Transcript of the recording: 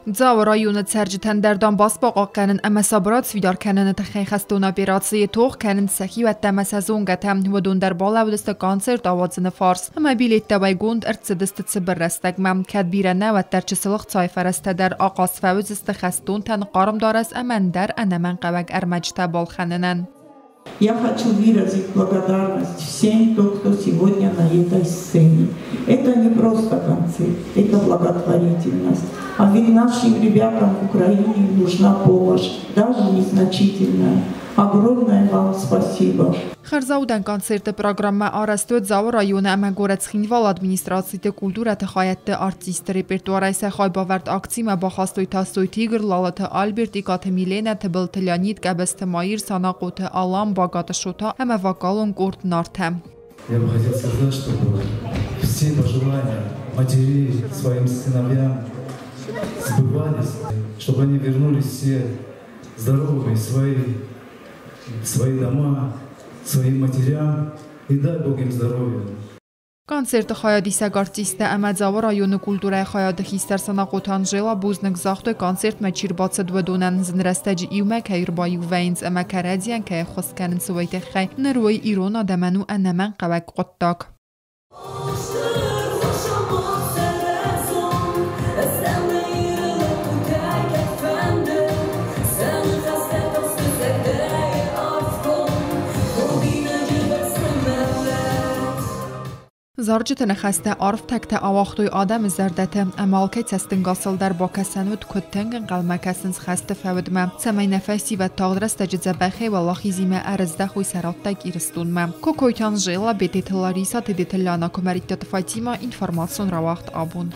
Дзауы районы цӕрджытӕн дӕр Донбасс бахъахъхъӕнын ӕмӕ сабырад сфидар кӕныны тыххӕй хӕстон операцийы тох кӕнынц сӕ хиуӕттӕ ӕмӕ сӕ зонгӕтӕ. Уыдон дӕр балӕууыдысты концерт ауадзыны фарс ӕмӕ билеттӕ уӕйгонд ӕрцыдысты цыбыр рӕстӕгмӕ. Кӕд бирӕ нӕ, уӕддӕр чысыл ӕхцайы фӕрӕзтӕ дӕр ахъаз фӕуыдзысты хӕстонтӕн хъарм дарӕс ӕмӕ ӕндӕр ӕнӕмӕнгхъӕуӕг ӕрмӕджытӕ балхӕнынӕн. Я хочу выразить благодарность всем, кто сегодня на этой сцене. Это не просто концерт, это благотворительность. А ведь нашим ребятам в Украине нужна помощь, даже незначительная. Огромное вам спасибо. Хӕрзаудӕн концерты программӕ арӕзт уыд Дзауы районы ӕмӕ горӕт Цхинвалы администрациты культурӕты хайӕдты артистты репертуарӕй. Сӕ хайбавӕрд акцимӕ бахастой Тасойты Игорь, Лалыты Альберт, Икъаты Миленӕ, Тыбылты Леонид, Къӕбысты Маир, Санахъоты Алан, Багаты Шота ӕмӕ вокалон къорд Нартӕ. Я бы хотел сказать, чтобы все пожелания матерей своим сыновьям сбывались, чтобы они вернулись все здоровыми в свои дома, своим матерям, и дай Бог им здоровья. Концерты хайадисӕг артисттӕ ӕмӕ Дзауы районы культурӕйы хайады хистӕр Санахъоты Анжела бузныг загътой, концертмӕ чи рбацыд, уыдонӕн. Зын рӕстӕджы иумӕ кӕй ӕрбаиу вӕййынц ӕмӕ кӕрӕдзийӕн кӕй ӕххуыс кӕнынц, уый тыххӕй. Ныр уый ирон адӕмӕн у ӕнӕмӕнгхъӕуӕг хъуыддаг. Зарджыты ныхӕстӕ арф тӕгтӕ ауагътой адӕмы зӕрдӕты ӕмӕ алкӕй цӕстӕнгасыл дӕр бакӕсӕн уыд, куыд тынг ӕнхъӕлмӕ кӕсынц хӕсты фӕудмӕ, цӕмӕй нӕ фӕсивӕд тагъд рӕстӕджы дзӕбӕхӕй уӕлахизимӕ ӕрыздӕхой сӕ раттӕг Ирыстонмӕ. Кокойты Анжела, Бететы Лариса, Тедеты Ляна, Куымӕридтаты Фатима, информацион рауагъд Абон.